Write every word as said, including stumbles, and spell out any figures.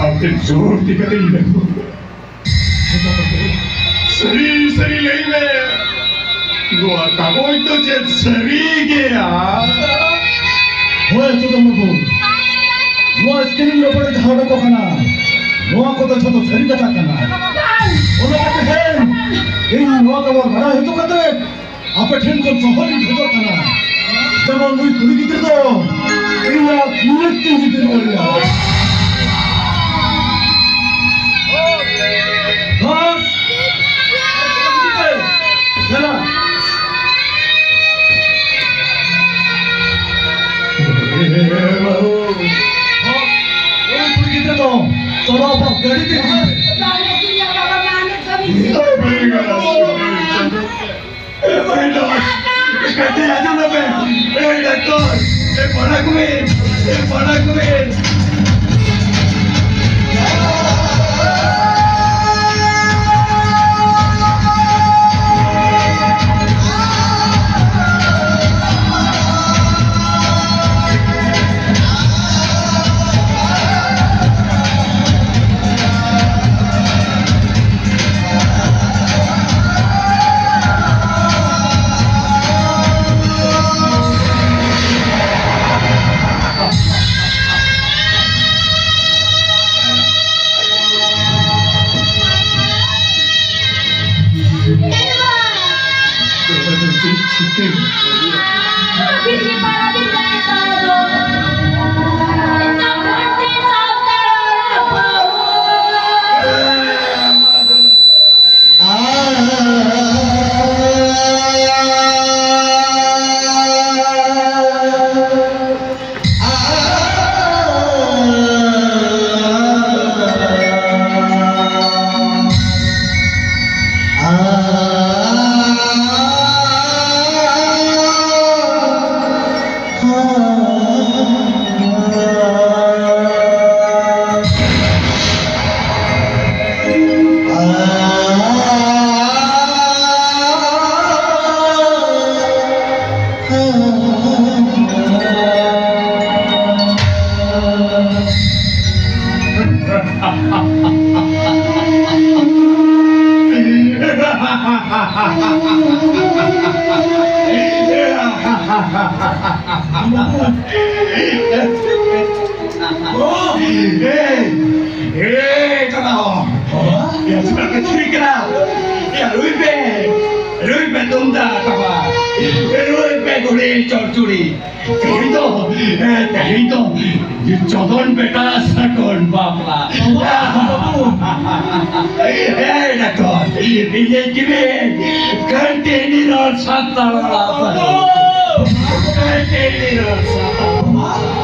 ᱟᱢ ᱴᱷᱮᱱ ᱡᱳᱨ ᱛᱤ ᱠᱟᱛᱮ ᱤᱧ ᱢᱮᱱ ᱥᱟᱹᱨᱤ ᱥᱟᱹᱨᱤ ᱞᱟᱹᱭ ᱢᱮ, ᱱᱚᱣᱟ ᱠᱟᱜᱚᱡᱽ ᱫᱚ ᱪᱮᱫ ᱥᱟᱹᱨᱤ ᱜᱮᱭᱟ? ᱦᱳᱭ ᱪᱮᱛᱚᱱ ᱵᱟᱹᱵᱩ, ᱱᱚᱣᱟ screen ᱨᱮ ᱚᱠᱚᱭ ᱡᱟᱦᱟᱸ ᱚᱰᱚᱠᱚᱜ ᱠᱟᱱᱟ, ᱱᱚᱣᱟ ᱠᱚᱫᱚ ᱡᱷᱚᱛᱚ ᱥᱟᱹᱨᱤ ᱠᱟᱛᱷᱟ ᱠᱟᱱᱟ᱾ ᱚᱱᱟ ᱠᱟᱛᱮ ᱦᱮᱸ, ᱤᱧ ᱱᱚᱣᱟ ᱠᱷᱚᱵᱚᱨ ᱵᱟᱲᱟᱭ ᱦᱚᱪᱚ ᱠᱟᱛᱮ ᱟᱯᱮ ᱴᱷᱮᱱ ᱠᱷᱚᱱ ᱥᱚᱦᱚᱨᱤᱧ ᱠᱷᱚᱡᱚᱜ ᱠᱟᱱᱟ, ᱡᱮᱢᱚᱱ ᱱᱩᱭ ᱠᱩᱲᱤ ᱜᱤᱫᱽᱨᱟᱹ ᱫᱚ ᱤᱧᱟᱜ ᱢᱮᱫ ᱛᱤᱧ ᱡᱤᱛᱟᱹᱣ ᱫᱟᱲᱮᱭᱟᱜᱼᱟ᱾ ᱵᱟᱥ! ᱫᱮᱞᱟ᱾ ᱳᱭ ᱠᱩᱲᱤ ᱜᱤᱫᱽᱨᱟᱹ ᱫᱚ ᱪᱚᱞᱚ ᱟᱵᱚ ᱜᱟᱹᱰᱤ ᱛᱮ ᱤᱫᱤ ᱯᱮ᱾ ᱮ ᱰᱟᱠᱛᱚᱨ, ᱮ ᱯᱟᱲᱟ ᱠᱚ ᱢᱮ, ᱮ ᱯᱟᱲᱟ ᱠᱚ ᱢᱮ᱾ ᱮᱭ, ᱮᱭ, ᱠᱟᱱᱟ ᱦᱚᱸ᱾ ᱮᱭᱟ, ᱪᱮᱫᱟᱜ ᱯᱮ ᱛᱷᱤᱨ ᱠᱟᱱᱟ? ᱮᱭᱟ, ᱨᱩᱭ ᱯᱮ, ᱨᱩᱭ ᱯᱮ ᱛᱩᱢᱫᱟᱜ ᱴᱟᱢᱟᱠ, ᱨᱩᱭ ᱯᱮ ᱜᱷᱩᱲᱤ ᱪᱚᱲᱪᱩᱲᱤ᱾ ᱛᱮᱦᱮᱧ ᱫᱚ, ᱮ, ᱛᱮᱦᱮᱧ ᱫᱚ ᱪᱚᱫᱚᱱ ᱵᱮᱴᱟ ᱥᱟᱠᱚᱱ ᱵᱟᱯᱞᱟ᱾ ᱮᱭ ᱰᱟᱠᱛᱚᱨ, ᱤᱧ ᱠᱤᱨᱤᱧ ᱠᱟᱱᱴᱤᱱᱤ ᱨᱚᱲ ᱥᱟᱱᱛᱟᱲ ᱚᱲᱟᱜ ᱛᱟᱞᱮ᱾ ᱠᱟᱱᱴᱤᱱᱤ ᱨᱚᱲ ᱥᱟᱱᱛᱟᱲ ᱚᱲᱟᱜ᱾